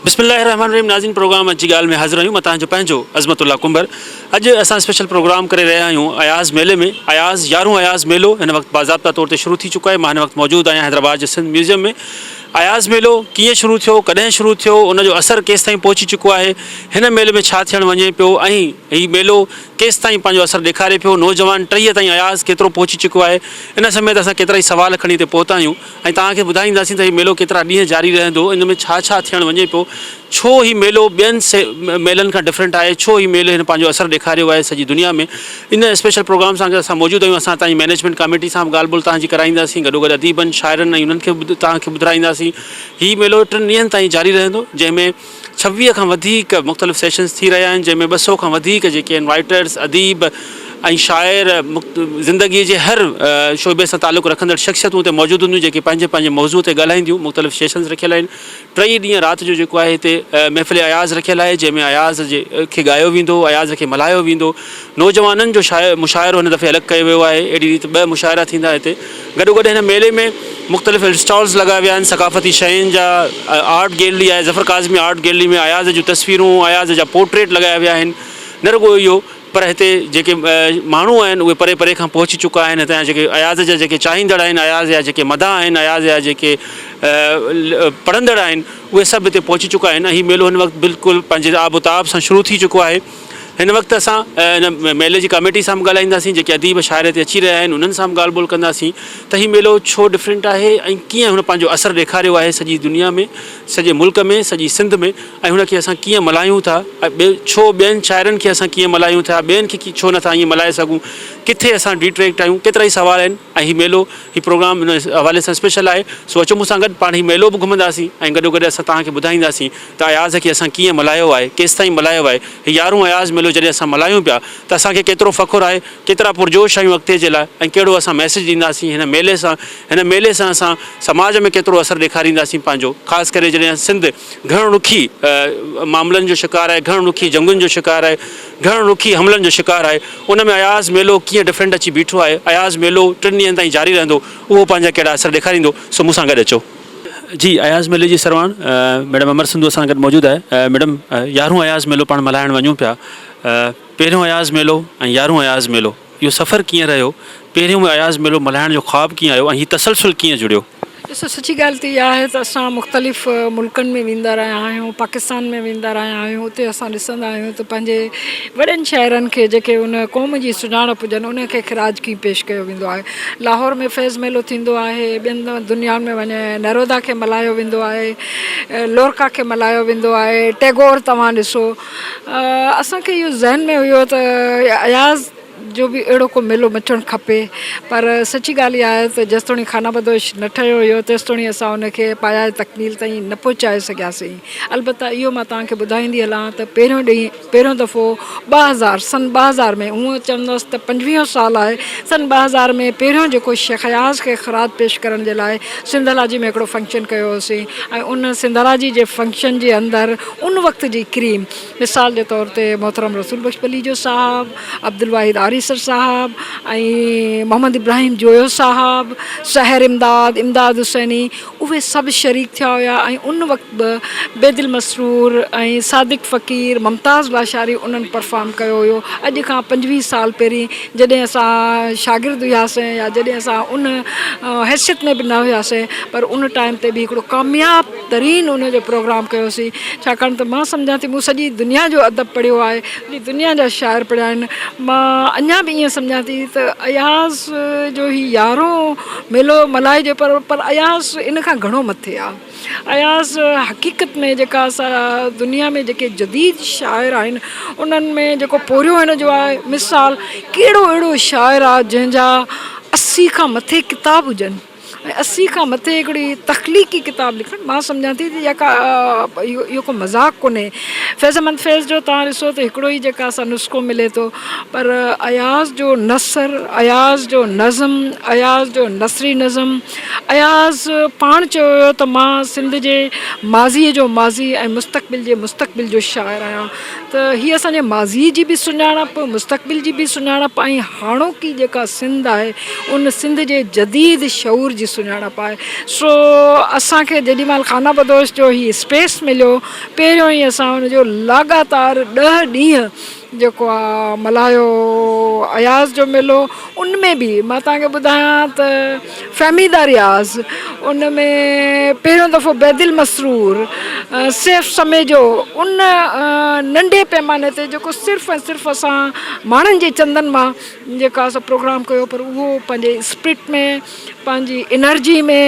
بسم الله الرحمن الرحيم ناظرين پروگرام اڄ جي ڳالهه ۾ حاضر آهيون مان توهان جو پنهنجو عظمت الله ڪنڀر اڄ اسان اسپيشل پروگرام ڪري رهيا آهيون اياز ميلي ۾ اياز يارهون اياز ميلو هن وقت باضابطا طور تي شروع ٿي چڪو آهي مان هن وقت موجود آهيان حيدرآباد جي سنڌ ميوزيم ۾ اياز ميلو ڪيئن شروع ٿيو ڪڏهن شروع ٿيو ان جو اثر ڪيستائين پهچي چڪو آهي هن ميلي ۾ ڇا ٿيڻ وڃي پيو ۽ هي ميلو ڪيستائين پنهنجو اثر ڏيکاري پيو نوجوان ٽهيء تائين اياز ڪيترو پهچي چڪو آهي ان سميت اسان ڪيترائي سوال کڻي هتي پهتا آهيون ۽ توهان کي ٻڌائينداسين ته هي ميلو ڪيترا ڏينهن جاري رهندو، ان ۾ ڇا ڇا ٿيڻ وڃي پيو، ڇو هي ميلو ٻين ميلن کان ڊفرنٽ آهي، ڇو هي ميلي هن پنهنجو اثر ڏيکاريو آهي سڄي دنيا ۾. ان اسپيشل پروگرام سان اسان موجود آهيون، اسان توهان جي مئنيجمينٽ ڪاميٽي سان به ڳالهه ٻولهه توهان جي ڪرائينداسين، گڏوگڏ اديبن، شاعرن ۽ انهن کي به توهان کي ٻڌرائينداسين. هي ميلو ٽن ڏينهن تائين جاري رهندو، جنهن ۾ 26 کان وڌيڪ مختلف سيشنز ٿي رهيا آهن جنهن ۾ 200 کان وڌيڪ جيڪي آهن رائٽرز، اديب ۽ شاعر زندگي جي هر شعبي سان تعلق رکندڙ شخصيتون اتي موجود هونديون جيڪي پنهنجي پنهنجي موضوع تي ڳالهائينديون مختلف سيشنز رکيل آهن ٽئي ڏينهن رات جو جيڪو آهي هتي محفل اياز رکيل آهي جنهن ۾ اياز جي کي ڳايو ويندو اياز کي ملهايو ويندو نوجوانن جو مشاعرو هن دفعي الڳ ڪيو ويو آهي اهڙي ريت ٻه مشاعرا ٿيندا هتي گڏوگڏ هن ميلي ۾ مختلف اسٽالز لڳايا ويا آهن ثقافتي شين جا آرٽ گيلري آهي ظفر ڪاظمي آرٽ گيلري ۾ اياز جون تصويرون اياز جا پورٽريٽ لڳايا ويا آهن نه رڳو اهو پر هتي جيڪي ماڻهو آهن اهي پري پري کان پهچي چڪا آهن هتان جا جيڪي اياز جا جيڪي چاهيندڙ آهن اياز جا جيڪي مداح آهن اياز جا جيڪي پڙهندڙ آهن اهي سڀ هتي پهچي چڪا آهن ۽ هي ميلو هن وقت بلڪل پنهنجي آب و تاب سان شروع ٿي چڪو آهي هن وقت اسان ان ميلي جي ڪاميٽي سان به ڳالهائينداسين جيڪي اديب شاعر هتي اچي رهيا آهن انهن سان به ڳالهه ٻولهه ڪنداسين ته هي ميلو ڇو ڊفرنٽ آهي ۽ ڪيئن هن پنهنجو اثر ڏيکاريو آهي سڄي دنيا ۾ سڄي ملڪ ۾ سڄي سنڌ ۾ ۽ هن کي اسان ڪيئن ملهايون ٿا ۽ ڇو ٻين شاعرن کي اسان ڪيئن ملهايون ٿا ٻين کي ڇو نٿا ائين ملهائي سگهون ڪٿي اسان ڊيٽريڪٽ آهيون ڪيترائي سوال آهن ۽ هي ميلو هي پروگرام ان حوالي سان اسپيشل آهي سو اچو مون سان گڏ پاڻ هي ميلو به گهمنداسين ۽ گڏو گڏ اسان توهان کي ٻڌائينداسين ته اياز کي اسان ڪيئن ملهايو آهي، ڪيستائين ملهايو آهي، هي يارهون اياز ميلو جڏهن اسان ملهايون پيا ته اسان کي ڪيترو فخر آهي، ڪيترا پرجوش آهيون اڳتي جي لاء ۽ ڪهڙو اسان ميسيج ڏينداسين هن ميلي سان، هن ميلي سان اسان سماج ۾ ڪيترو اثر ڏيکارينداسين پنهنجو، خاص ڪري جڏهن سنڌ گهڻ رخي معاملن جو شڪار آهي، گهڻ رخي جنگن جو شڪار آهي، گهڻ رخي حملن جو شڪار آهي، ان ۾ اياز ميلو ڪيئن ڊفرنٽ اچي بيٺو آهي، اياز ميلو ٽن ڏينهن تائين جاري رهندو، اهو پنهنجا ڪهڙا اثر ڏيکاريندو، سو مون سان گڏ اچو. جي اياز ميلي جي سرواڻ ميڊم امر سنڌو اسان سان گڏ موجود آهي ميڊم يارهون اياز ميلو پاڻ ملهائڻ وڃون پيا پهريون اياز ميلو ۽ يارهون اياز ميلو اهو سفر ڪيئن رهيو پهريون اياز ميلو ملهائڻ جو خواب ڪيئن آيو ۽ هي تسلسل ڪيئن جڙيو؟ ڏسو سچي ڳالهه ته اها آهي ته اسان مختلف ملڪن ۾ ويندا رهيا آهيون پاڪستان ۾ ويندا رهيا آهيون اتي اسان ڏسندا آهيون ته پنهنجي وڏن شاعرن کي جيڪي ان قوم جي سڃاڻپ هجن ان کي خراج ڪيئن پيش ڪيو ويندو آهي لاهور ۾ فيض ميلو ٿيندو آهي، ٻين دنيائن ۾ وڃي نرودا کي ملهايو ويندو آهي، لورڪا کي ملهايو ويندو آهي، ٽيگور توهان ڏسو. اسان کي اهو ذهن ۾ هيو ته اياز جو به اهڙو ڪو ميلو مچڻ کپي پر سچي ڳالهه اها آهي ته جيستوڻي خانه بدوش نه ٺهيو هيو تيستوڻي اسان ان کي پايا تڪميل تائين نه پهچائي سگهياسين. البته اهو مان توهان کي ٻڌائيندي هلان ته پهريون ڏينهن پهريون دفعو 2000 سن 2000 ۾ هونء چوندس ته پنجويهون سال آهي سن 2000 ۾ پهريون جيڪو شيخ اياز کي خراج پيش ڪرڻ جي لاء سنڌالاجي ۾ هڪڙو فنڪشن ڪيو هوسين ۽ ان سنڌالاجي جي فنڪشن جي اندر ان وقت جي ڪريم مثال جي طور تي محترم رسول بخش پليجو صاحب عبدالواحد آريسر صاحب ۽ محمد ابراهيم جويو صاحب سحر امداد امداد حسيني اهي سڀ شريڪ ٿيا هيا ۽ ان وقت به بيدل مسرور ۽ صادق فقير، ممتاز لاشاري انهن پرفارم ڪيو هيو. اڄ کان 25 سال پهرين جڏهن اسان شاگرد هياسين يا جڏهن اسان ان حيثيت ۾ به نه هياسين پر ان ٽائيم تي به هڪڙو ڪامياب ترين ان جو پروگرام ڪيوسين ڇاڪاڻ ته مان سمجهان ٿي مون سڄي دنيا جو ادب پڙهيو آهي سڄي دنيا جا شاعر پڙهيا آهن مان اڃا به ائين سمجهان ٿي ته اياز جو هي يارهون ميلو ملهائجي پر پر اياز ان کان گهڻو مٿي آ. اياز حقيقت ۾ جيڪا اسان دنيا ۾ جيڪي جديد شاعر آهن انهن ۾ جيڪو پورهيو هن جو آهي مثال ڪهڙو اهڙو شاعر آ جنهن جا 80 کان مٿي ڪتاب هجن ۽ 80 کان مٿي هڪڙي تخليقي ڪتاب لکڻ مان سمجهان ٿي ته اها ڪا اهو ڪو مذاق ڪونهي فيض احمد فيض جو توهان ڏسو ته هڪڙو ئي جيڪا اسان نسخو ملي ٿو پر اياز جو نثر، اياز جو نظم، اياز جو نثري نظم، اياز پاڻ چيو هيو ته مان سنڌ جي ماضيء جو ماضي ۽ مستقبل جي مستقبل جو شاعر آهيان ته هي اسان جي ماضيء جي به سڃاڻپ، مستقبل جي به سڃاڻپ ۽ هاڻوڪي جيڪا سنڌ آهي ان سنڌ جي جديد شعور جي سڃاڻپ آهي. سو اسان کي جيڏي مهل خانه بدوش جو هي اسپيس مليو پهريون ئي اسان ان جو لاڳاتار ڏهه ڏينهن جيڪو آ ملهايو اياز جو ميلو ان ۾ به مان توهان کي ٻڌايان ته فهميده رياض ان ۾ پهريون دفعو بيدل مسرور سيف سميجو ان ننڍي پيماني تي جيڪو صرف ۽ صرف اسان ماڻهن جي چندن مان جيڪا اسان پروگرام ڪيو پر اهو پنهنجي اسپرٽ ۾ پنهنجي انرجي ۾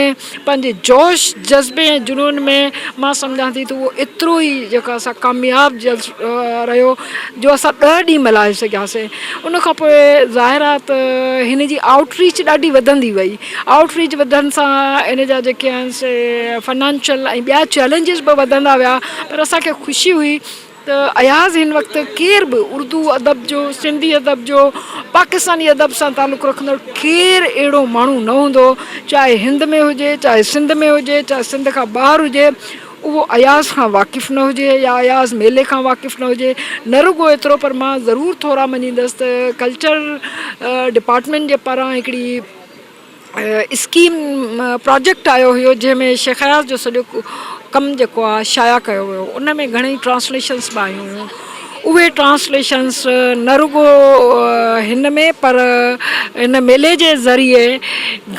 پنهنجي جوش جذبي ۽ جنون ۾ مان سمجهان ٿي ته اهو ايترو ئي جيڪو اسان ڪامياب جلسو رهيو جو اسان ڏهه ڏينهن ملهائي سگهياسين ان کان پوء ظاهر آهي ته هن جي آئوٽ ريچ ڏاڍي وڌندي وئي آئوٽ ريچ وڌڻ سان ان جا جيڪي آهن سي فنانشل ۽ ٻيا چئلينجز به وڌندا ويا پر اسان کي خوشي هئي ته اياز هن وقت ڪير به اردو ادب جو، سنڌي ادب جو، پاڪستاني ادب سان تعلق رکندڙ ڪير اهڙو ماڻهو نه هوندو چاهي هند ۾ هجي، چاهي سنڌ ۾ هجي، چاهي سنڌ کان ٻاهر هجي اهو اياز کان واقف نه هجي يا اياز ميلي کان واقف نه هجي. نه رڳو ايترو پر مان ضرور ٿورا مڃيندس ته ڪلچر ڊپارٽمينٽ جي پاران هڪڙي اسڪيم پراجيڪٽ آيو هيو جنهن ۾ شيخ اياز جو سڄو ڪم جيڪو آهي شايع ڪيو ويو ان ۾ گهڻيئي ٽرانسليشنس به آيون هيون اهي ٽرانسليشنس نه رڳو هن ۾ پر هن ميلي جي ذريعي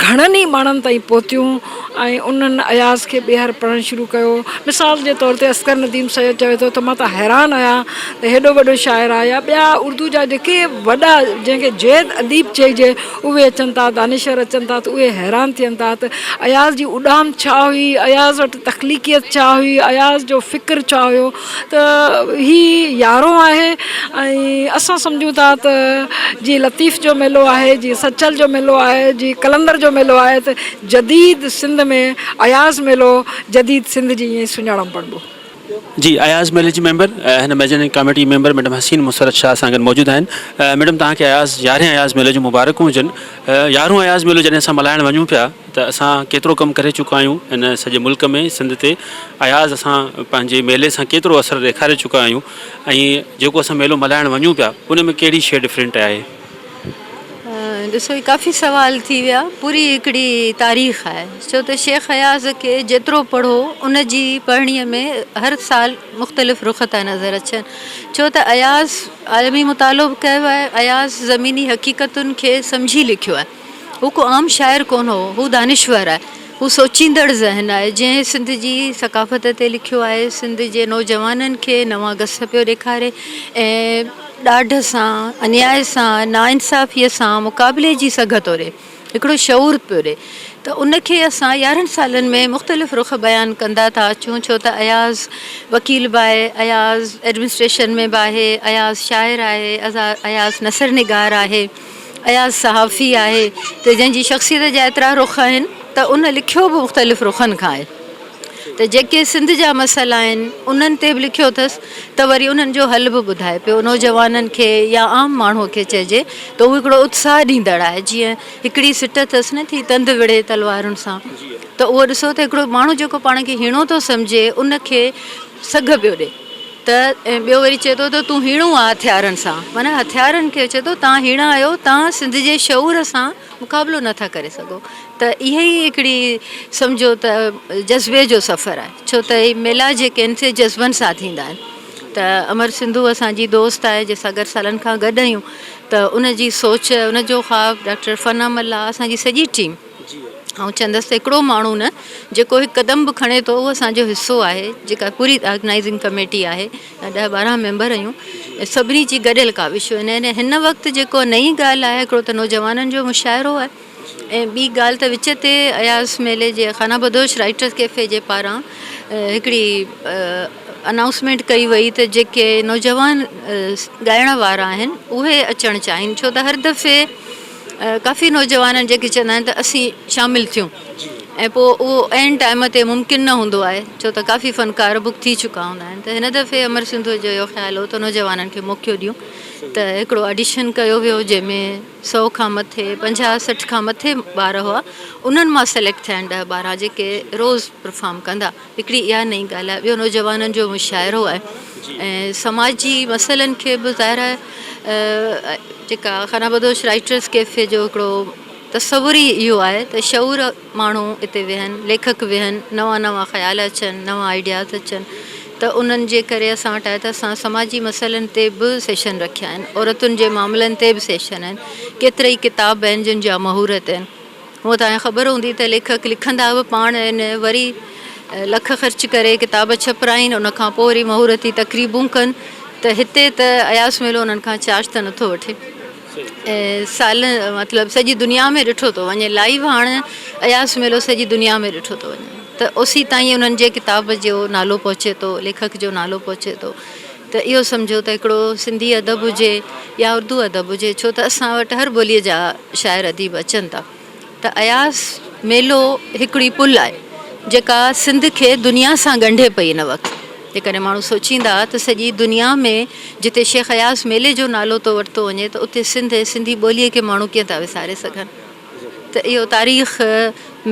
گهڻن ئي ماڻهن تائين پهتيون ۽ انهن اياز کي ٻيهر پڙهڻ شروع ڪيو مثال جي طور تي اصغر نديم سيد چوي ٿو ته مان ته حيران آهيان ته هيڏو وڏو شاعر آهي يا ٻيا اردو جا جيڪي وڏا جنهن کي جيد اديب چئجي اهي اچن ٿا، دانشور اچن ٿا ته اهي حيران ٿين ٿا ته اياز جي اڏام ڇا هئي، اياز وٽ تخليقيت ڇا هئي، اياز جو فڪر ڇا هيو ته هي يارهون آهي ۽ اسان سمجهون ٿا ته جيئن لطيف جو ميلو آهي، جيئن سچل جو ميلو آهي، جيئن قلندر جو ميلو آهي ته جديد سنڌ ۾ اياز ميلو جديد سنڌ جي ائين ئي سڃاڻپ بڻبو. جي اياز ميلي جي ميمبر هن managing committee member madam Haseen Musarrat Shah سان گڏ موجود آهن ميڊم توهان کي اياز يارهين اياز ميلي جون مبارڪون هجن يارهون اياز ميلو جڏهن اسان ملهائڻ وڃون پيا ته اسان ڪيترو ڪم ڪري چڪا آهيون هن سڄي ملڪ ۾ سنڌ تي اياز اسان پنهنجي ميلي سان ڪيترو اثر ڏيکاري چڪا آهيون ۽ جيڪو اسان ميلو ملهائڻ وڃون پيا ان ۾ ڪهڙي شيء ڊفرنٽ آهي. ڏسو هي ڪافي سوال ٿي ويا پوري هڪڙي تاريخ آهي ڇو ته شيخ اياز کي جيترو پڙهو ان جي پڙهڻي ۾ هر سال مختلف رخ ٿا نظر اچن ڇو ته اياز عالمي مطالعو به ڪيو آهي اياز زميني حقيقتن کي سمجهي لکيو آهي هو ڪو عام شاعر ڪونه هو هو دانشور آهي هو سوچيندڙ ذهن آهي جنهن سنڌ جي ثقافت تي لکيو آهي سنڌ جي نوجوانن کي نوان گس پيو ڏيکاري ۽ ڏاڍ سان انياء سان ناانصافي سان مقابلي جي سگهه ٿو ڏي هڪڙو شعور پيو ڏي ته ان کي اسان يارهن سالن ۾ مختلف رخ بيان ڪندا ٿا اچون ڇو ته اياز وڪيل به آهي اياز ايڊمنسٽريشن ۾ به آهي اياز شاعر آهي اياز نثر نگار آهي اياز صحافي آهي ته جنهن جي شخصيت جا ايترا رخ آهن ته ان لکيو به مختلف رخن کان آهي ته جيڪي سنڌ جا مسئلا آهن انهن تي به لکيو اٿس ته وري انهن جو حل به ٻڌائي پيو نوجوانن کي يا عام ماڻهو کي چئجي ته اهو هڪڙو اتساهه ڏيندڙ آهي جيئن هڪڙي سٽ اٿس نه ٿي تند وڙهي تلوارن سان ته اهو ڏسو ته هڪڙو ماڻهو جيڪو پاڻ کي هيڻو ٿو سمجهي ان کي سگهه پيو ڏي ته ۽ ٻيو وري چئي ٿو ته تون هيڻو آ هٿيارن سان معنيٰ هٿيارن کي چئي ٿو تان هيڻا آهيو تان سنڌ جي شعور سان مقابلو نه ٿا ڪري سگهو ته اهي ئي هڪڙي سمجهو ته جذبي جو سفر آهي ڇو ته هي ميلا جيڪي آهن سي جذبن سان ٿيندا آهن ته امر سنڌو اسان جي دوست آهي جنهن سان گڏ سالن کان گڏ آهيون ته ان جي سوچ ان جو خواب ڊاڪٽر فنا ملاح اسان جي سڄي ٽيم آئون چوندس ته هڪڙو ماڻهو نه جيڪو هڪ قدم به کڻي ٿو اهو اسان جو حصو آهي جيڪا پوري آرگنائزنگ ڪميٽي آهي ڏهه ٻارهن ميمبر آهيون سڀني جي گڏيل ڪاوش آهن ۽ هن وقت جيڪو نئين ڳالهه آهي هڪڙو ته نوجوانن جو مشاعرو آهي ۽ ٻي ڳالهه ته وچ تي اياز ميلي جي خانه بدوش رائٽرس ڪيفي جي پاران هڪڙي انائونسمينٽ ڪئي وئي ته جيڪي نوجوان ڳائڻ وارا آهن اهي اچڻ چاهين ڇو ته هر دفعي ڪافي نوجوانن جيڪي چوندا آهن ته اسين شامل ٿيون ۽ پوء اهو عين ٽائيم تي ممڪن نه هوندو آهي ڇو ته ڪافي فنڪار بڪ ٿي چڪا هوندا آهن ته هن دفعي امر سنڌو جو اهو خيال هو ته نوجوانن کي موقعو ڏيون ته هڪڙو آڊيشن ڪيو ويو جنهن ۾ سو کان مٿي پنجاهه سٺ کان مٿي ٻار هئا انهن مان سليڪٽ ٿيا آهن ڏهه ٻارهن جيڪي روز پرفارم ڪندا هڪڙي اها نئين ڳالهه آهي ٻيو نوجوانن جو مشاعرو آهي ۽ سماجي مسئلن کي به ظاهر آهي جيڪا خانه بدوش رائٽرس ڪيفي جو هڪڙو تصور ئي اهو آهي ته شعور ماڻهو اتي ويهن، ليکڪ ويهن، نوان نوان خيال اچن، نوان آئيڊياز اچن ته انهن جي ڪري اسان وٽ آهي ته اسان سماجي مسئلن تي به سيشن رکيا آهن، عورتن جي معاملن تي به سيشن آهن، ڪيترائي ڪتاب آهن جن جا مهورت آهن. هونء توهان کي خبر هوندي ته ليکڪ لکندا به پاڻ آهن، وري لک خرچ ڪري ڪتاب ڇپرائين، ان کان پوء وري مهورتي تقريبون ڪن ته هتي ته اياز ميلو انهن کان چارج ته نٿو وٺي. ۽ سال مطلب سڄي دنيا ۾ ڏٺو ٿو وڃي لائيو هاڻ اياز ميلو سڄي دنيا ۾ ڏٺو ٿو وڃي ته اوسي تائين انهن جي ڪتاب جو نالو پهچي ٿو ليکڪ جو نالو پهچي ٿو ته اهو سمجهو ته هڪڙو سنڌي ادب هجي يا اردو ادب هجي ڇو ته اسان وٽ هر ٻوليء جا شاعر اديب اچن ٿا ته اياز ميلو هڪڙي پل آهي جيڪا سنڌ کي دنيا سان ڳنڍي پئي هن وقت جيڪڏهن ماڻهو سوچيندا ته سڄي دنيا ۾ جتي شيخ اياز ميلي جو نالو ٿو ورتو وڃي ته اتي سنڌ ۽ سنڌي ٻوليء کي ماڻهو ڪيئن ٿا وساري سگهن ته اهو تاريخ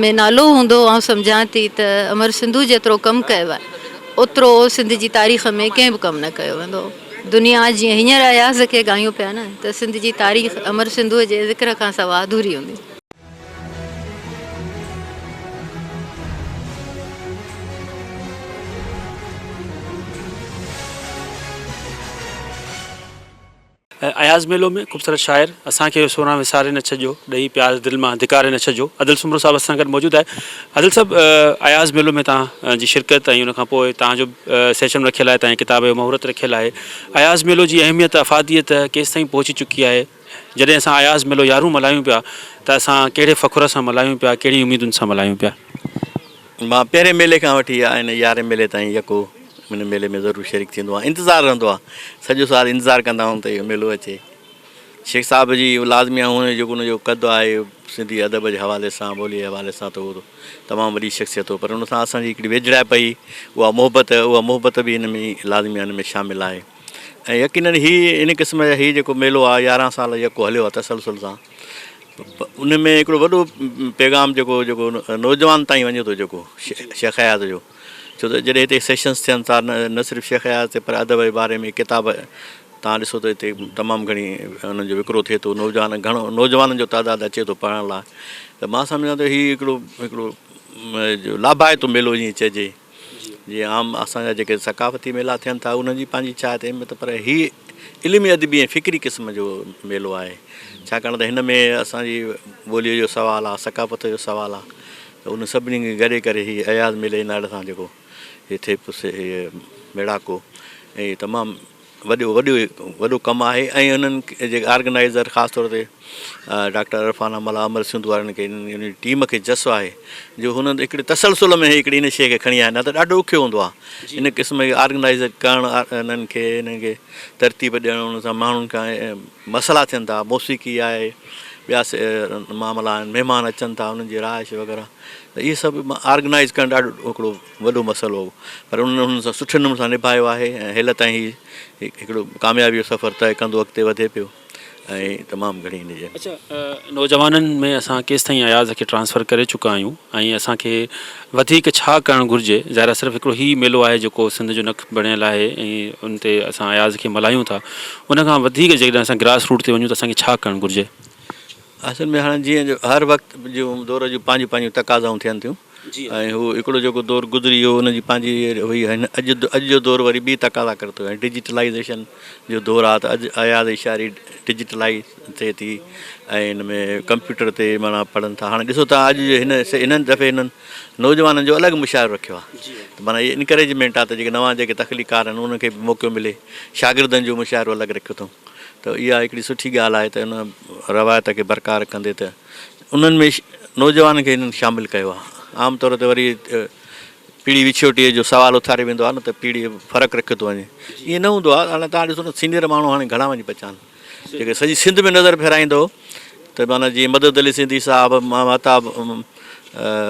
۾ نالو هوندو آئون سمجهان ٿي ته امر سنڌو جيترو ڪم ڪيو آهي اوترو سنڌ جي تاريخ ۾ ڪنهن به ڪم نه ڪيو ويندو. دنيا جيئن هينئر اياز کي ڳايون پيا نه ته سنڌ جي تاريخ امر سنڌوء جي ذڪر کان سوا اڌوري هوندي. اياز ميلو ۾ خوبصورت شاعر اسان کي سهڻا وساري نه ڇڏجو ڏئي پيار دل مان ڌڪاري نه ڇڏجو عدل سومرو صاحب اسان سان گڏ موجود آهي عدل صاحب اياز ميلو ۾ توهان جي شرڪت ۽ ان کان پوء توهان جو سيشن رکيل آهي توهان جي ڪتاب جو مهورت رکيل آهي اياز ميلو جي اهميت افاديت ڪيستائين پهچي چڪي آهي جڏهن اسان اياز ميلو يارهون ملهايون پيا ته اسان ڪهڙي فخر سان ملهايون پيا ڪهڙي اميدن سان ملهايون پيا. مان پهرين ميلي کان وٺي هن يارهين ميلي تائين يڪو ان ميلي ۾ ضرور شريڪ ٿيندو آهيان انتظار رهندو آهي سڄو سال انتظار ڪندا آهيون ته اهو ميلو اچي شيخ صاحب جي لازمي آهي هن جيڪو ان جو قد آهي سنڌي ادب جي حوالي سان ٻولي جي حوالي سان ته اهو تمام وڏي شخصيت هو پر ان سان اسان جي هڪڙي ويجهڙائپ هئي اها محبت اها محبت به هن ۾ لازمي هن ۾ شامل آهي ۽ يقينن هي ان قسم جا هي جيڪو ميلو آهي يارهن سال يڪو هليو آهي تسلسل سان ان ۾ هڪڙو وڏو پيغام جيڪو جيڪو نوجوان تائين وڃي ٿو جيڪو شيخ اياز جو ڇو ته جڏهن هتي سيشنس ٿين ٿا نه صرف شيخ اياز تي پر ادب جي باري ۾ ڪتاب تان ڏسو ته هتي تمام گهڻي انهن جو وڪرو ٿئي ٿو نوجوان گهڻو نوجوانن جو تعداد اچي ٿو پڙهڻ لاء ته مان سمجهان ٿو هي هڪڙو هڪڙو لاڀائتو ميلو جيئن چئجي جيئن عام اسان جا جيڪي ثقافتي ميلا ٿين ٿا انهن جي پنهنجي ڇا آهي اهميت پر هي علمي ادبي ۽ فڪري قسم جو ميلو آهي ڇاڪاڻ ته هن ۾ اسان جي ٻوليء جو سوال آهي ثقافت جو سوال آهي ته ان سڀني کي گڏي ڪري هي اياز ميلي جي نالي سان جيڪو هي ٿئي پيو سي هي ميڙاڪو ۽ تمام وڏو وڏو وڏو ڪم آهي ۽ انهن جي آرگنائيزر خاص طور تي ڊاڪٽر عرفان ملاح امر سنڌ وارن کي ان ٽيم کي جس آهي جو هنن هڪڙي تسلسل ۾ هڪڙي ان شيء کي کڻي آيا نه ته ڏاڍو ڏکيو هوندو آهي ان قسم جي آرگنائيز ڪرڻ انهن کي انهن کي ترتيب ڏيڻ ان سان ماڻهن کان مسئلا ٿين ٿا موسيقي آهي ٻيا معاملا آهن مهمان اچن ٿا انهن جي رهائش وغيره ته اهي سڀ آرگنائيز ڪرڻ ڏاڍو هڪڙو وڏو مسئلو هو پر انهن انهن سان سٺي نموني سان نڀايو آهي ۽ هيل تائين هي هڪڙو ڪاميابي جو سفر طئي ڪندو اڳتي وڌي پيو ۽ تمام گهڻي ان جي. اڇا نوجوانن ۾ اسان ڪيستائين اياز کي ٽرانسفر ڪري چڪا آهيون ۽ اسان کي وڌيڪ ڇا ڪرڻ گهرجي ظاهر آهي صرف هڪڙو هي ميلو آهي جيڪو سنڌ جو نڪ بڻيل آهي ۽ ان تي اسان اياز کي ملهايون ٿا ان کان وڌيڪ جيڪڏهن اسان گراس روٽ تي وڃون ته اسان کي ڇا ڪرڻ گهرجي. اصل ۾ هاڻي جيئن جو هر وقت جون دور جون پنهنجون پنهنجون تقاضائون ٿين ٿيون ۽ هو هڪڙو جيڪو دور گذري ويو ان جي پنهنجي هئي هن اڄ اڄ جو دور وري ٻي تقاضا ڪري ٿو ۽ ڊجيٽلائيزيشن جو دور آهي ته اڄ اياز جي شاعري ڊجيٽلائيز ٿئي ٿي ۽ ان ۾ ڪمپيوٽر تي معنيٰ پڙهن ٿا هاڻي ڏسو ته اڄ هن هنن دفعي هنن نوجوانن جو الڳ مشاعرو رکيو آهي ته معنيٰ هي انڪريجمينٽ آهي ته جيڪي نوان جيڪي تخليقار آهن انهن کي به موقعو ملي شاگردن جو مشاعرو الڳ رکيو اٿئون ته اها هڪڙي سٺي ڳالهه آهي ته ان روايت کي برقرار رکندي ته انهن ۾ نوجوانن کي هنن شامل ڪيو آهي. عام طور تي وري پيڙهي وڇوٽيء جو سوال اٿاريو ويندو آهي نه ته پيڙهي فرق رکيو ٿو وڃي. ائين نه هوندو آهي. هاڻي توهان ڏسو نه سينيئر ماڻهو هاڻي گهڻا وڃي بچا آهن. جيڪي سڄي سنڌ ۾ نظر ڦيرائيندو ته معنيٰ جيئن مدد علي سنڌي صاحب، مهتاب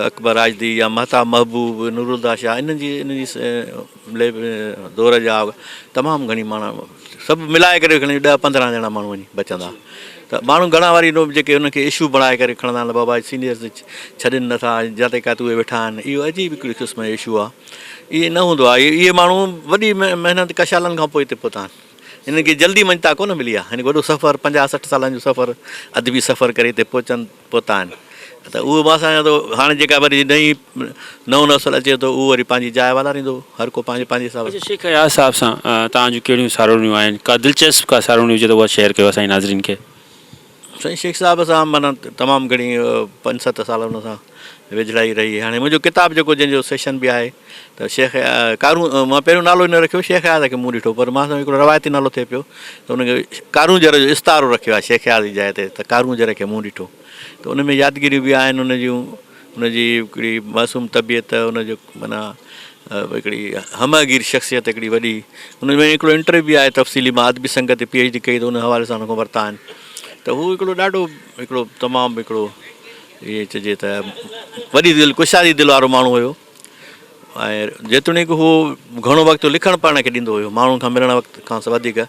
اڪبر راشدي يا مهتاب محبوب، نورالهديٰ شاهه انهن جي انهن جي دور جا تمام گهڻي معنيٰ سڀ ملائي ڪري کڻي ڏهه 15 ڄڻا ماڻهو وڃي بچندا ته ماڻهو گهڻا وري جيڪي انهن کي اشو بڻائي ڪري کڻندا آهن بابا سينيئرز ڇڏين نٿا جاتي ڪاتي اهي ويٺا آهن اهو عجيب هڪڙي قسم جو اشو آهي ائين نه هوندو آهي اهي ماڻهو وڏي محنت ڪشالن کان پوء هتي پهتا آهن. هنن کي جلدي مڃتا ڪونه ملي آهي. هن وڏو سفر 50 60 سالن جو سفر ادبي سفر ڪري هتي پهچن پهتا آهن ته اهو مان سمجهان ٿو هاڻي جيڪا وري نئين نئون نسل اچي ٿو اهو وري پنهنجي جاء والاريندو هر ڪو پنهنجي پنهنجي حساب اچا شيخ اياز صاحب سان توهان جون ڪهڙيون ساروڻيون آهن ڪا دلچسپ ڪا ساروڻي هجي ته اها شيئر ڪيو اسان جي ناظرين کي. سائين شيخ صاحب سان معنيٰ تمام گهڻي پنج ست سال ان سان ويجهڙائي رهي هاڻي منهنجو ڪتاب جيڪو جنهن جو سيشن به آهي ته شيخ ڪارون مان پهريون نالو نه رکيو شيخ اياز کي مون ڏٺو پر مان سمجهو هڪڙو روايتي نالو ٿئي پيو ته ان کي ڪارونجهر جو استعارو رکيو آهي شيخ اياز جي جاء تي ته ڪارونجهر کي مون ڏٺو ته ان ۾ يادگيريون به آهن ان جون ان جي هڪڙي معصوم طبيعت ان جو معنيٰ هڪڙي همه گير شخصيت هڪڙي وڏي ان ۾ هڪڙو انٽرويو به آهي تفصيلي مان ادبي سنگت تي پي ايڇ ڊي ڪئي ته ان حوالي سان ان کان ورتا آهن ته هو هڪڙو ڏاڍو هڪڙو تمام هڪڙو ائين چئجي ته وڏي دل ڪشادي دل وارو ماڻهو هيو ۽ جيتوڻيڪ هو گهڻو وقت لکڻ پڙهڻ کي ڏيندو هيو ماڻهن کان ملڻ وقت کان وڌيڪ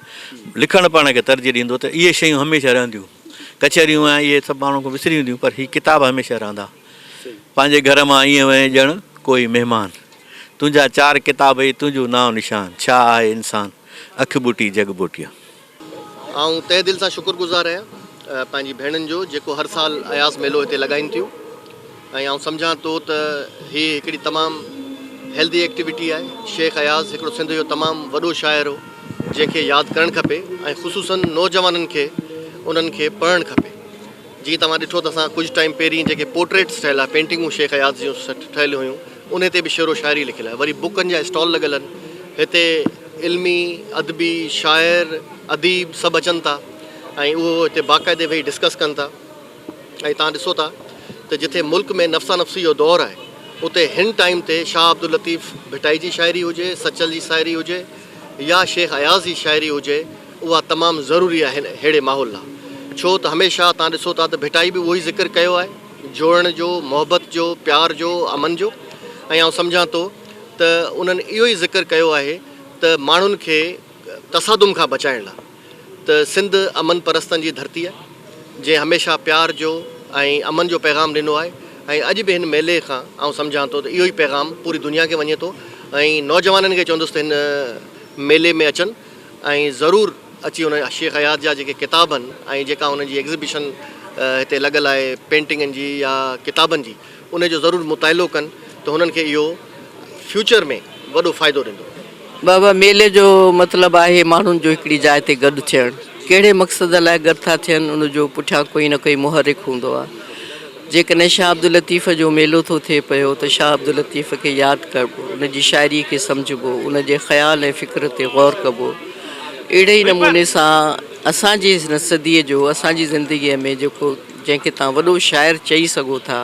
لکڻ پڙهڻ کي ترجيح ڏيندو ته اهي شيون هميشه رهنديون ڪچهريون ۽ اهي سڀ ماڻهن کان وسري وينديون پر هي ڪتاب هميشه رهندا. پنهنجي گهر مان ائين وئين ڄڻ ڪوئي مهمان. تنهنجا چار ڪتاب ئي تنهنجو نانء نشان. ڇا آهي انسان اک ٻوٽي جڳ ٻوٽيا. آئون تهه دل سان شڪر گذار آهيان پنهنجي ڀيڻن جو جيڪو هر سال اياز ميلو هتي لڳائين ٿيون ۽ آئون سمجهان ٿو ته هي هڪڙي تمام هيلدي ايڪٽيوٽي آهي. شيخ اياز هڪڙو سنڌ جو تمام وڏو شاعر هو جنهن کي ياد ڪرڻ کپي ۽ خصوصن نوجوانن کي انهن کي پڙهڻ کپي. جيئن توهان ڏٺو ته اسان ڪجهه ٽائيم پهرين جيڪي پورٽريٽس ٺهيل آهي پينٽنگون شيخ اياز جون ٺهيل هيون انهي تي به شعر و شاعري لکيل آهي وري بڪن جا اسٽال لڳل آهن هتي علمي ادبي شاعر اديب سڀ اچن ٿا ۽ اهو هتي باقاعدي ويهي ڊسڪس ڪن ٿا ۽ توهان ڏسو ٿا ته جتي ملڪ ۾ نفسا نفسي جو دور آهي اتي هن ٽائيم تي شاهه عبداللطيف ڀٽائي جي شاعري هجي سچل جي شاعري هجي يا شيخ اياز جي شاعري هجي اها تمام ضروري آهي هن ههڙي ماحول لا ڇو ته هميشه تان ڏسو ٿا ته ڀٽائي به اهو ئي ذڪر ڪيو آهي جوڙڻ جو محبت جو پيار جو امن جو ۽ آئون سمجهان ٿو ته انهن اهو ئي ذڪر ڪيو آهي ته ماڻهن کي تصادم کان بچائڻ لا ته سنڌ امن پرستن جي ڌرتي آهي جنهن هميشه پيار جو ۽ امن جو پيغام ڏنو آهي ۽ اڄ به هن ميلي کان آئون سمجهان ٿو ته اهو ئي پيغام پوري دنيا کي وڃي ٿو ۽ نوجوانن کي چوندس ته هن ميلي ۾ اچن ۽ ضرور اچي ان شيخ اياز جا جيڪي ڪتاب آهن ۽ جيڪا انهن جي ايگزيبيشن هتي لڳل آهي پينٽنگن جي يا ڪتابن جي ان جو ضرور مطالعو ڪن ته هنن کي اهو فيوچر ۾ وڏو فائدو ڏيندو. بابا ميلي جو مطلب آهي ماڻهن جو هڪڙي جاء تي گڏ ٿيڻ. ڪهڙي مقصد لاء گڏ ٿا ٿين ان جو پٺيان ڪوئي نه ڪوئي محرڪ هوندو آهي. جيڪڏهن شاهه عبداللطيف جو ميلو ٿو ٿئي پيو ته شاهه عبداللطيف کي ياد ڪربو، ان جي شاعريء کي سمجهبو، ان جي خيال ۽ فڪر تي غور ڪبو. اهڙي ئي نموني سان اسان جي هن صديء جو اسان جي زندگيء ۾ جيڪو جنهن کي توهان وڏو شاعر چئي سگهو ٿا،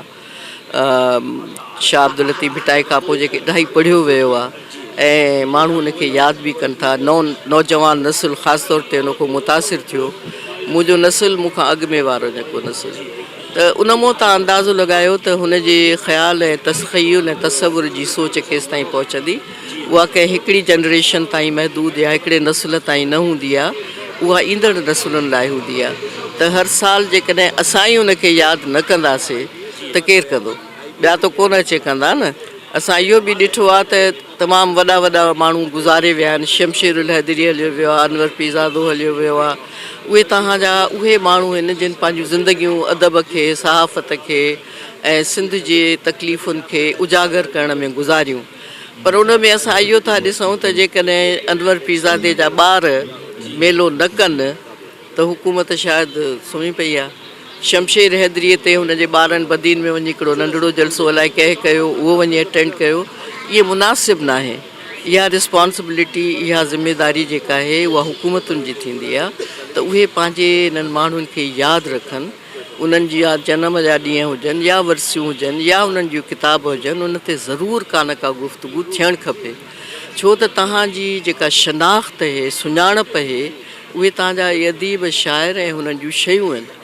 شاهه عبداللطيف ڀٽائي کان پوء جيڪي الاهي پڙهيو ويو آهي ۽ ماڻهو ان کي ياد به ڪن ٿا، نئون نوجوان نسل خاص طور تي ان کان متاثر ٿيو، منهنجو نسل مون کان اڳ ۾ وارو جيڪو نسل ته ان مون تان اندازو لڳايو ته هن جي خيال ۽ تخيل ۽ تصور جي سوچ ڪيستائين پهچندي، اها ڪنهن هڪڙي جنريشن تائين محدود يا هڪڙي نسل تائين نه هوندي آهي، اها ايندڙ نسلن لاء هوندي آهي ته هر سال جيڪڏهن اسان ئي ان کي ياد نه ڪنداسين ته ڪير ڪندو؟ ٻيا ته ڪونه اچي ڪندا نه. اسان اهو به ڏٺو آهي ته تمام وڏا وڏا ماڻهو گذاري ويا آهن، شمشير الحيدري هليو ويو آهي، انور پيرزادو هليو ويو آهي، اهي توهان جا اهي ماڻهو آهن جن پنهنجون زندگيون ادب کي، صحافت کي ۽ سنڌ جي تڪليفن کي اجاگر ڪرڻ ۾ گذاريون پر ان ۾ اسان اهو ٿا ڏسون ته جيڪڏهن انور پيرزادي جا ٻار ميلو نه ڪن ته حڪومت شايد سمهي پئي آهي. شمشير حيدريء تي هن جي ٻارن بدين ۾ وڃي هڪڙو ننڍڙو جلسو الائي ڪنهن ڪيو اهو وڃي اٽينڊ ڪيو اهي مناسب ناهي. اها رسپانسبلٽي اها ذميداري جيڪا آهي اها حڪومتن جي ٿيندي آهي ته اهي پنهنجي انهن ماڻهن کي ياد رکن انهن جي يا جنم جا ڏينهن هجن يا ورسيون هجن يا انهن جون ڪتاب هجن ان تي ضرور ڪا نه ڪا گفتگو ٿيڻ کپي ڇو ته توهان جي جيڪا شناخت اهي سڃاڻپ اهي اهي توهان جا اهي اديب شاعر ۽ هنن جون شيون آهن.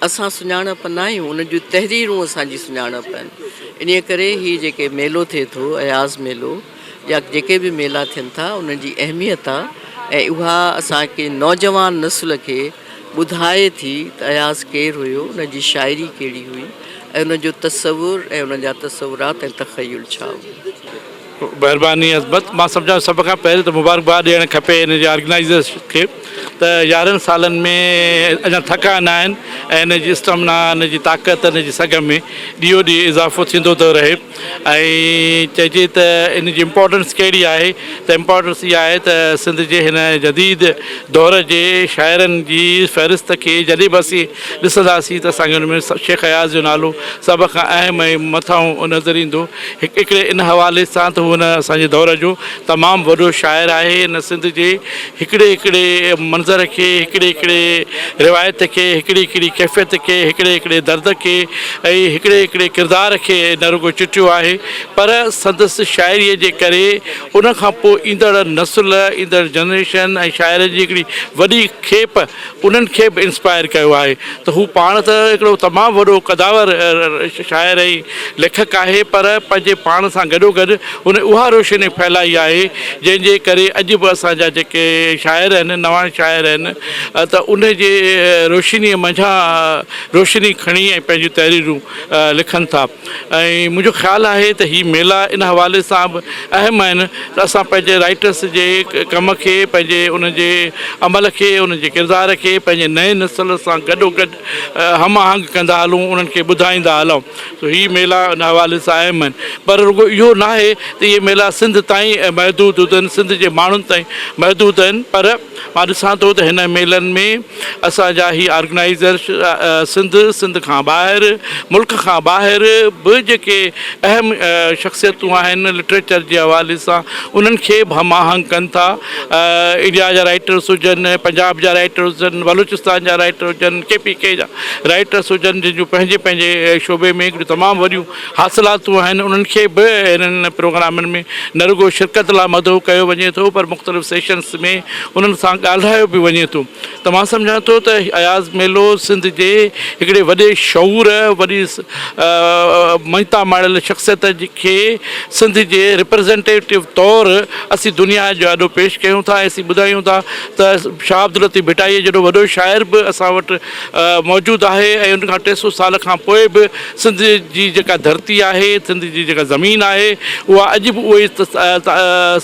اسان سڃاڻپ ناهيون، انهن جون تحريرون اسان جي سڃاڻپ آهن. انهيء ڪري هي جيڪي ميلو ٿئي ٿو، اياز ميلو يا جيڪي به ميلا ٿين ٿا، انهن جي اهميت آ ۽ اها اسان کي نوجوان نسل کي ٻڌائي ٿي ته اياز ڪير هيو، ان جي شاعري ڪهڙي هئي ۽ ان جو تصور ۽ ان جا تصورات ۽ تخيل ڇا هو. مهرباني عظمت مان سمجهان سڀ کان پهرين ته مبارڪباد ڏيڻ کپي ان جي آرگنائيزرس کي ته يارهن سالن ۾ اڃا ٿڪا نه آهن ۽ ان جي اسٽمنا ان جي طاقت ان جي سگهه ۾ ڏينهون ڏينهن اضافو ٿيندو ٿو رهي ۽ چئجي ته ان جي امپارٽنس ڪهڙي آهي ته امپارٽنس اها آهي ته سنڌ جي هن جديد دور جي شاعرن جي فهرست کي جڏهن به اسين ڏسنداسين ته اسان کي ان ۾ شيخ اياز جو نالو سڀ کان اهم ۽ مٿانهون نظر ايندو. هڪ هڪڙي ان حوالي سان ته هو هن اسان جي دور جو تمام وڏو شاعر آهي. هن سنڌ جي هڪڙي هڪڙي منظر کي، هڪڙي هڪڙي روايت کي، هڪڙي هڪڙي ڪيفيت کي، هڪڙي هڪڙي درد کي ۽ هڪڙي هڪڙي ڪردار کي نه رڳو چٽيو آهي پر سندس شاعريء جي ڪري ان کان پوء ايندڙ نسل، ايندڙ جنريشن ۽ شاعرن جي هڪڙي وڏي کيپ انهن کي به انسپائر ڪيو آهي ته هو پاڻ ته هڪڙو تمام وڏو قداور شاعر ۽ ليکڪ آهي پر پنهنجي پاڻ سان گڏوگڏ هن اها روشني ڦهلائي آهي جنهن جي ڪري اڄ به اسان جا جيڪي شاعر آهن نوان شاعر آهن ته ان جي روشنيء منجهان روشني کڻي ۽ پنهنجون تحريرون لکن ٿا. ۽ منهنجو خيال آهي ته هي ميلا ان حوالي سان به اهم آهن ته اسان پنهنجي رائيٽرس جي ڪم کي پنهنجي انهن جي عمل کي انهن جي ڪردار کي پنهنجي نئين نسل سان گڏو گڏ هم آهنگ ڪندا هلون انهن کي ٻڌائيندا هلون سو هي ميلا ان حوالي سان اهم آهن پر رڳو اهو ناهي ته اهي ميلا سنڌ تائين محدود هجن سنڌ جي ماڻهن تائين محدود آهن پر مان ڏسان ٿو ته هن ميلن ۾ اسان جا هي آرگنائيزر سنڌ، سنڌ کان ٻاهر، ملڪ کان ٻاهر به جيڪي اهم شخصيتون آهن لٽريچر جي حوالي سان انهن کي به هم آهنگ ڪن ٿا. انڊيا جا رائيٽرس هجن، پنجاب جا رائيٽرس هجن، بلوچستان جا رائيٽر هجن، ڪي پي ڪي جا رائيٽرس هجن جن جون پنهنجي پنهنجي شعبي ۾ هڪڙيون تمام وڏيون حاصلاتون آهن انهن کي به انهن پروگرامن ۾ نه رڳو شرڪت لاء مدعو ڪيو وڃي ٿو پر مختلف سيشنس ۾ انهن سان ڳالهايو به وڃي ٿو ته مان سمجهان ٿو ته اياز ميلو سنڌ جي هڪڙي وڏي شعور وڏي مڃتا ماڻيل شخصيت کي سنڌ جي ريپريزنٽيٽو طور اسين دنيا جي آڏو پيش ڪيون ٿا ۽ اسين ٻڌايون ٿا ته شاهه عبداللطيف ڀٽائيء جيڏو وڏو شاعر به اسان وٽ موجود آهي ۽ ان کان 300 سال کان پوء به سنڌ جي جيڪا ڌرتي آهي، سنڌ جي جيڪا زمين آهي، اها اڄ به اهو ئي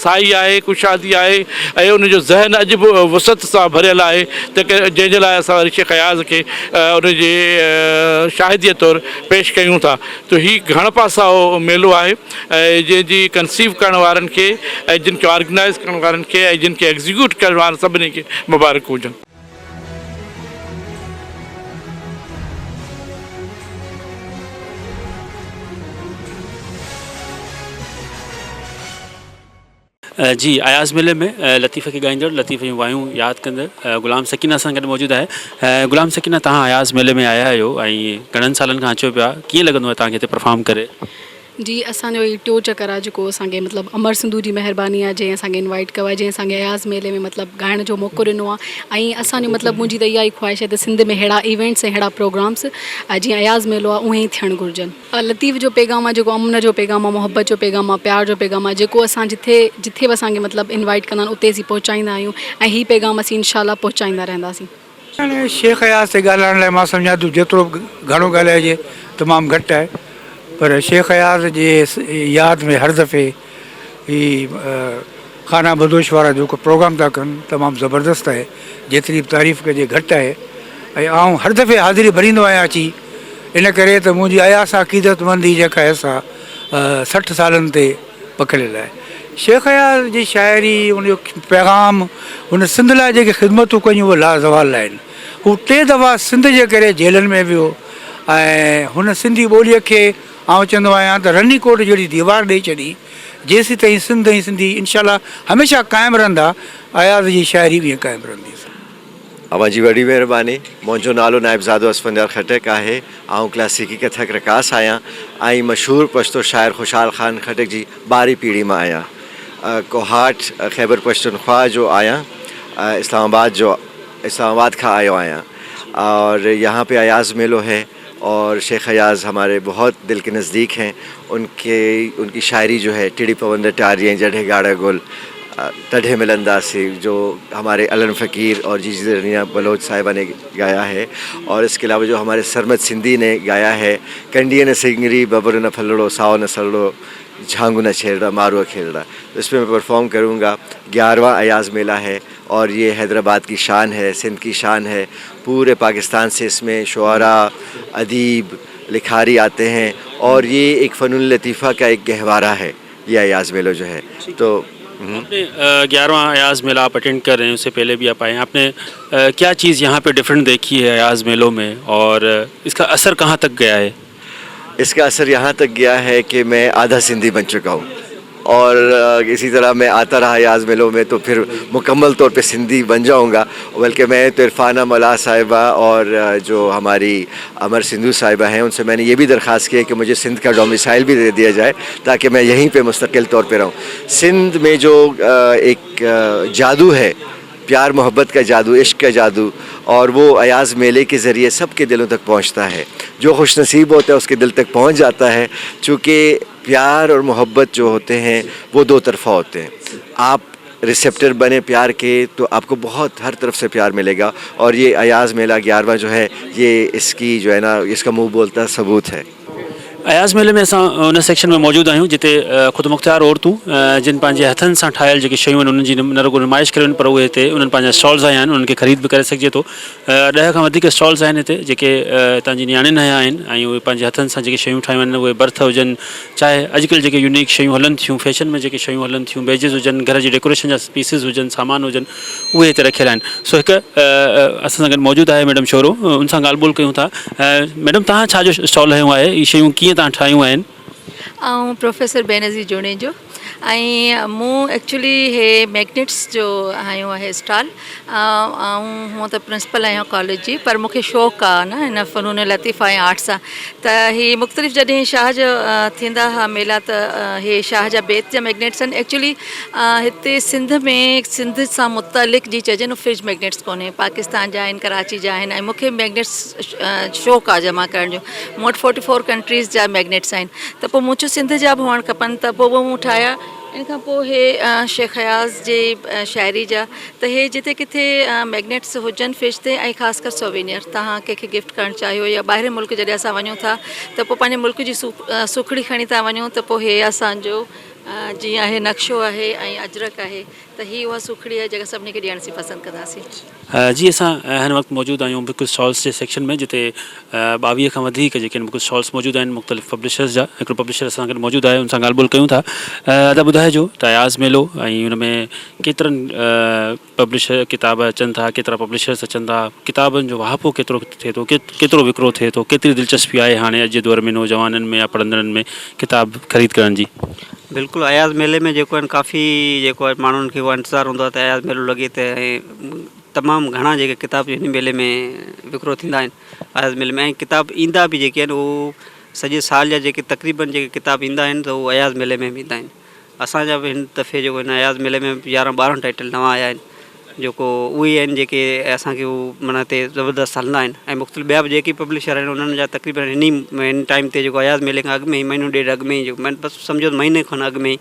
سائي آهي، ڪشادي آهي ۽ ان جو ذهن اڄ به وسعت سان ڀريل آهي ته جنهن جي لاء اسان وري شيخ اياز کي ان جي شاهديء طور پيش ڪيون ٿا ته هي گهڻ پاسائو ميلو آهي ۽ جنهن جي ڪنسيو ڪرڻ وارن کي ۽ جن کي آرگنائيز ڪرڻ وارن کي ۽ جن کي ايگزيڪيوٽ ڪرڻ وارن سڀني کي مبارڪون هجن. جي اياز ميلي ۾ لطيف کي ڳائيندڙ لطيف جون وايون ياد ڪندڙ غلام سڪينه سان گڏ موجود آهي غلام سڪينه توهان اياز ميلي ۾ آيا آهيو ۽ گهڻن سالن کان اچو پيا ڪيئن لڳندو آهي توهان کي هتي پرفارم ڪري جي اسان جو هي ٽيو چڪر آ جيڪو اسان کي مطلب امر سنڌو جي مهرباني آ جنهن اسان کي انوائيٽ ڪيو آ جنهن اسان کي اياز ميلي ۾ مطلب ڳائڻ جو موقعو ڏنو آ ۽ اسان جو مطلب منهنجي ته اها ئي خواهش آهي ته سنڌ ۾ ههڙا ايونٽس ۽ ههڙا پروگرامس جيئن اياز ميلو آ اونهي ئي ٿيڻ گهرجن. لطيف جو پيغام آ جيڪو امن جو پيغام آ محبت جو پيغام آ پيار جو پيغام آ جيڪو اسان جٿي جٿي به اسان کي مطلب انوائيٽ ڪندا آهن اتي اسين پهچائيندا آهيون ۽ هي پيغام اسين انشاء الله پهچائيندا رهنداسين. هاڻي شيخ اياز تي ڳالهائڻ لاء مان سمجهان ٿو جيترو به گهڻو ڳالهائجي تمام گهٽ آهي پر شيخ اياز جي ياد ۾ هر دفعي هي خانه بدوش وارا جيڪو پروگرام ٿا ڪن تمام زبردست آهي جيتري به تعريف ڪجي گهٽ آهي ۽ آئون هر دفعي حاضري ڀريندو آهيان اچي ان ڪري ته منهنجي اياز سان عقيدت مندي جيڪا آهي سا 60 سالن تي پکڙيل آهي. شيخ اياز جي شاعري، ان جو پيغام، هن سنڌ لاء جيڪي خدمتون ڪيون اهي لازوال آهن. هو ٽي دفعا سنڌ جي ڪري جيلن ۾ ويو ۽ هن سنڌي ٻوليء کي آئون چوندو آهيان ته رني ڪوٽ جهڙي ديوار ڏئي ڇڏي، جيسيتائين سنڌ ۽ سنڌي انشاء الله هميشه قائم رهندا، اياز جي شاعري به ائين قائم رهندي. اوهان جي وڏي مهرباني. منهنجو نالو نائبزادو اسفنديار خٽڪ آهي. آئون ڪلاسيڪي ڪٿڪ رقاص آهيان ۽ مشهور پشتو شاعر خوشحال خان خٽڪ جي ٻارهين پيڙهي مان آهيان. ڪوهاٽ، خيبر پشتونخوا جو آهيان. اسلام آباد جو اسلام آباد کان آيو آهيان اور يهان پي اياز ميلو هي اور شيخ اياز هماري بهت دل ڪي نزديڪ هين ان ڪي ان ڪي شاعري جو هي ٽڙي پوندڙ ٽاري ۽ جڏهن ڳاڙها گل تڏهن ملنداسين جو هماري علن فقير اور جي جي رنيا بلوچ صاحبه ني گايا هي اور اس ڪي علاوه جو هماري سرمد سنڌي ني گايا هي ڪنڊيء نه سڱري ببر نه ڦلڙو سائو نه سرڙو झांगू ना छेड़ड़ा मारुआ खेलड़ा, इस पर मैं परफॉर्म करूँगा। 11वां अयाज़ मेला है और ये हैदराबाद की शान है, सिंध की शान है। पूरे पाकिस्तान से इसमें शुअरा, अदीब, लिखारी आते हैं और ये एक फ़नून लतीफ़ा का एक गहवारा है ये अयाज़ मेलो जो है। तो आपने 11वां अयाज़ मेला आप अटेंड कर रहे हैं, उससे पहले भी आप आए हैं, आपने क्या चीज़ यहाँ पे डिफरेंट देखी है अयाज़ मेलों में और इसका असर कहाँ तक गया है? इसका असर यहाँ तक गया है कि मैं आधा सिंधी बन चुका हूँ और इसी तरह मैं आता रहा अयाज़ मेलों में तो फिर मुकम्मल तौर पे सिंधी बन जाऊँगा। बल्कि मैं तो इरफाना मौला साहिबा और जो हमारी अमर सिंधु साहिबा हैं उनसे मैंने ये भी दरख्वास्त की है कि मुझे सिंध का डोमिसाइल भी दे दिया जाए ताकि मैं यहीं पे मुस्तकिल तौर पे रहूँ। सिंध में जो एक जादू है, प्यार मोहब्बत का जादू, इश्क का जादू, और वो अयाज़ मेले के ज़रिए सबके दिलों तक पहुंचता है। जो खुश नसीब होता है उसके दिल तक पहुंच जाता है। चूँकि प्यार और मोहब्बत जो होते हैं वो दो तरफ़ा होते हैं। आप रिसेप्टर बने प्यार के तो आपको बहुत हर तरफ से प्यार मिलेगा और ये अयाज़ मेला 11वां जो है ये इसकी जो है ना इसका मुँह बोलता सबूत है। अयाज़ मेले में असां उन सेक्शन में मौजूदु आहियूं जिते ख़ुदि मुख़्तियार औरतूं जिन पंहिंजे हथनि सां ठाहियल जेके शयूं आहिनि उन्हनि जी न रुॻो नुमाइश करियो आहिनि पर उहे हिते उन्हनि पंहिंजा स्टॉल्स हयां आहिनि उन्हनि खे ख़रीद बि करे सघिजे थो। 10 खां वधीक स्टॉल्स आहिनि हिते जेके हितां जी नियाणियुनि हयां आहिनि ऐं उहे पंहिंजे हथनि सां जेके शयूं ठाहियूं आहिनि उहे बर्थ हुजनि चाहे अॼुकल्ह जेके यूनिक शयूं हलनि थियूं फैशन में जेके शयूं हलनि थियूं बेजिस हुजनि घर जी डेकोरेशन जा पीसिस हुजनि सामान हुजनि उहे हिते रखियल आहिनि। सो हिकु असां सां गॾु मौजूदु आहे मैडम शोरो उन सां ॻाल्हि ॿोल कयूं था। मैडम तव्हां छा जो स्टॉल हयो आहे, इहे शयूं कीअं तव्हां ठाहियूं आहिनि? आउं प्रोफेसर बेनज़ीर जुणेजो ऐं मूं एक्चुअली हे मैग्नेट्स जो हयो आहे स्टॉल। आउं हूअं त प्रिंसिपल आहियां कॉलेज जी पर मूंखे शौक़ु आहे न हिन फ़नून लतीफ़ ऐं आर्ट्स सां त ही मुख़्तलिफ़ जॾहिं शाह जो थींदा हुआ मेला त हे शाह जा बेत जा मैग्नेट्स आहिनि। एक्चुअली हिते सिंध में सिंध सां मुतलिक़ जी चइजे न फ्रिज मैग्नेट्स कोन्हे, पाकिस्तान जा आहिनि, कराची जा आहिनि ऐं मूंखे मैग्नेट्स शौक़ु आहे जमा करण जो। मूं वटि 44 कंट्रीज़ जा मैग्नेट्स आहिनि त पोइ मूं चयो सिंध जा बि हुअणु खपनि त पोइ उहो मूं ठाहिया। इन खां पोइ हे शेख अयाज़ जे शाइरी जा त हे जिते किथे मैग्नेट्स हुजनि फ्रिज ते ऐं ख़ासि कर सोवेनियर तव्हां कंहिंखे गिफ्ट करणु चाहियो या ॿाहिरि मुल्क जॾहिं असां वञूं था त पोइ पंहिंजे मुल्क जी सुखड़ी खणी था वञूं त पोइ हे असांजो जीअं आहे नक्शो आहे ऐं अजरक आहे त ही उहा सुखड़ी आहे जेका सभिनी खे ॾियण असीं पसंदि कंदासीं। जी असां हिन वक़्तु मौजूदु आहियूं बुक स्टॉल्स जे सेक्शन में जिते 22 खां वधीक जेके आहिनि बुक स्टॉल्स मौजूदु आहिनि मुख़्तलिफ़ पब्लिशर्स जा। हिकिड़ो पब्लिशर असां गॾु मौजूदु आहे उन सां ॻाल्हि ॿोल कयूं था। अदा ॿुधाइजो त अयाज़ मेलो ऐं उन में केतिरनि पब्लिशर किताब अचनि था, केतिरा पब्लिशर्स अचनि था, किताबनि जो वाहपो केतिरो थिए थो, केतिरो विकिरो थिए थो, केतिरी दिलचस्पी आहे हाणे अॼु जे दौर में नौजवाननि में या पढ़ंदड़नि में किताब ख़रीद करण जी? बिल्कुलु अयाज़ मेले में जेको आहिनि काफ़ी जेको आहे माण्हुनि खे उहो इंतज़ारु हूंदो आहे त अयाज़ मेलो लॻे त ऐं तमामु घणा जेके किताब हिन मेले में विकिरो थींदा आहिनि अयाज़ मेले में ऐं किताब ईंदा बि जेके आहिनि उहो सॼे साल जा जेके तक़रीबन जेके किताब ईंदा आहिनि त उहो अयाज़ मेले में बि ईंदा आहिनि। असांजा बि हिन दफ़े जेको हिन अयाज़ मेले में 11 12 टाइटल नवां आया आहिनि जेको उहे आहिनि जेके असांखे उहो माना हिते ज़बरदस्त हलंदा आहिनि ऐं मुख़्तलिफ़ ॿिया बि जेके पब्लिशर आहिनि उन्हनि जा तक़रीबन हिन ई हिन टाइम ते जेको अयाज़ मेले खां अॻु में ई महीनो ॾेढ अॻु में ई जेको बसि सम्झो त महीने खनि अॻु में ई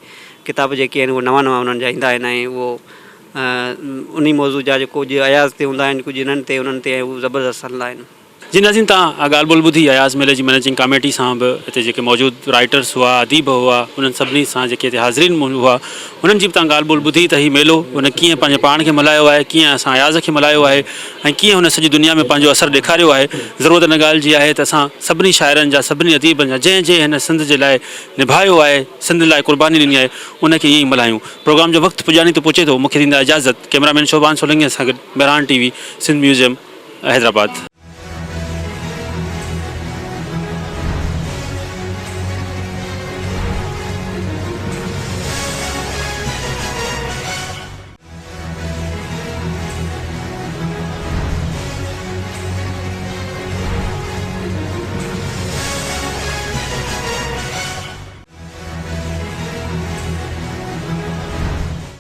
किताब जेके आहिनि उहे नवां नवां उन्हनि जा ईंदा आहिनि ऐं उहो उन्ही मौज़ू जा जेको कुझु अयाज़ ते हूंदा आहिनि कुझु हिननि ते उन्हनि ते ऐं हू ज़बरदस्त हलंदा आहिनि। जी नाज़रीन तव्हां ॻाल्हि ॿोल ॿुधी अयाज़ मेले जी मैनेजिंग कमेटी सां बि हिते जेके मौजूदु राइटर्स हुआ अदीब हुआ उन्हनि सभिनी सां जेके हिते हाज़रीन हुआ उन्हनि जी बि तव्हां ॻाल्हि ॿोल ॿुधी त ही मेलो हुन कीअं पंहिंजे पाण खे मल्हायो आहे कीअं असां अयाज़ खे मल्हायो आहे ऐं कीअं हुन सॼी दुनिया में पंहिंजो असर ॾेखारियो आहे। ज़रूरत इन ॻाल्हि जी आहे त असां सभिनी शाइरनि जा सभिनी अदीबनि जा जंहिं जंहिं हिन सिंध जे लाइ निभायो आहे सिंध लाइ क़ुर्बानी ॾिनी आहे उनखे ईअं ई मल्हायूं। प्रोग्राम जो वक़्तु पुॼाणी ते पहुचे थो मूंखे ॾींदा इजाज़त। कैमरामैन शोभान सोलंगी सां गॾु Mehran T V Sindh museum Hyderabad.